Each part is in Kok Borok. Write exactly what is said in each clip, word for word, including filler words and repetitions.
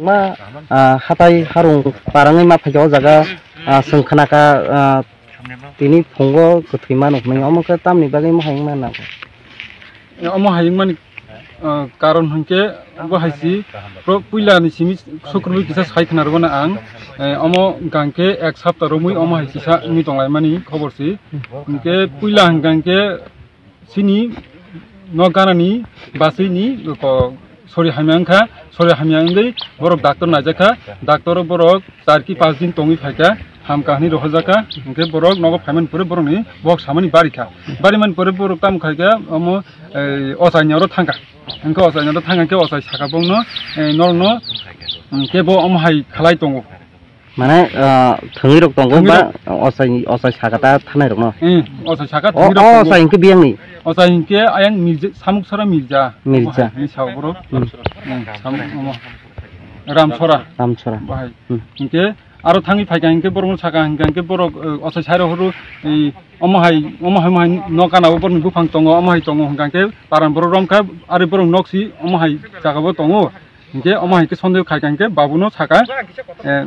Ma, ah, hatai harung parangwi ma phaikha o jaga, ah, chwng khnakha, ah, tini phungo kwthwi mano hwnwi, omo khe tamni bagwi mohai wngma nang? Omo hai wngmani, ah, karon hwnkhe bo hai si pro-, puila ni simi sukrubui kisa sai khna rwmani ang, eh, omo hwnkha khe ek sapta romwi omo hai kisa wngwi tonglaimani khobor si. Hwnkhe puila hwnkha khe chini nok ganani basui ni ko sori hamya wngkha, sori hamya wngwi borok doctor naijakha, doctor o borok char ki panch din tongwi phaikha, hamkha hwnwi rohorjakha, hwnkhe borok nogo phaimani pore borokni bok samani barikha, barimani pore borok tamo khaikha omo, ei, ochai ni oro thangkha, hwnkhe ochai ni oro thangkha hwnkhe ochai sakha bongno, ei, norokno, hwnkhe bo omo hai khlai tongo. Mane, ah, thwngwi rok tongo Thwngwi ba rok. Ochai, ochai saka ta thanai rokno? Hmm, ochai saka O, thwngwi rok o tongo. Ochai hwnkhe biyangni? Ochai hwnkhe ayang Mirza, Samuksora Mirza. Mirza. Bahai hwnwi sao borok. Hmm. Hmm, Samuk-, omo. Ramsora. Ramsora. Bahai. Hmm. Hwnkhe aro thangwi phaikha hwnkhe borokno saka hwnkhe, hwnkhe borok, eh, ochai sai rok horo, eh, omo hai, omo hai, omo hai nok gana o borokni buphang tongo, omo hai tongo hwnkha hwnkhe paran borok romkha, ari borok nok si omo hai jaga o tongo. Hwnkhe omo hai khe sondeho khaikha hwnkhe babuno saka, eh,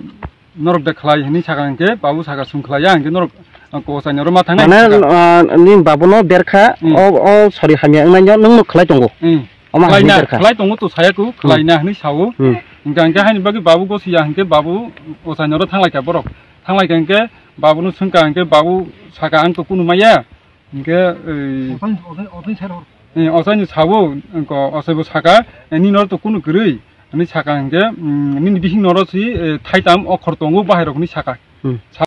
norok de khlai hwnwi saka hwnkhe, babu saka, "Chwng khlai ya," hwnkhe norok, ah, kochai ni oro ma thangnai Mane, saka. Ah, nini babuno berkha, Hmm. o, o sori hamya wngnaino nwngno khlai tongo? Hmm. Omo Khlai hwnwi na, berkha? Khlai tongo to saya ku, Hmm. khlai na hwnwi sao. Hmm. Hwnkhe, hwnkhe haini bagwi babu gosi ya hwnkhe babu kochai ni oro thanglaikha borok. Thanglaikha hwnkhe babuno swngkha hwnkhe babu saka, "Ang to kunu maya." Hwnkhe, ei, Ochaini, ochaini, ochaini sai rw. Eh, ochaini sao, wngkha, ochaibo saka, eh, nini oro to kunu kwrwi, hwnwi saka hwnkhe, mm, nini bihik noro si, eh, thaitam okhor tongo, bahai rok hwnwi saka. Hmm. Sa-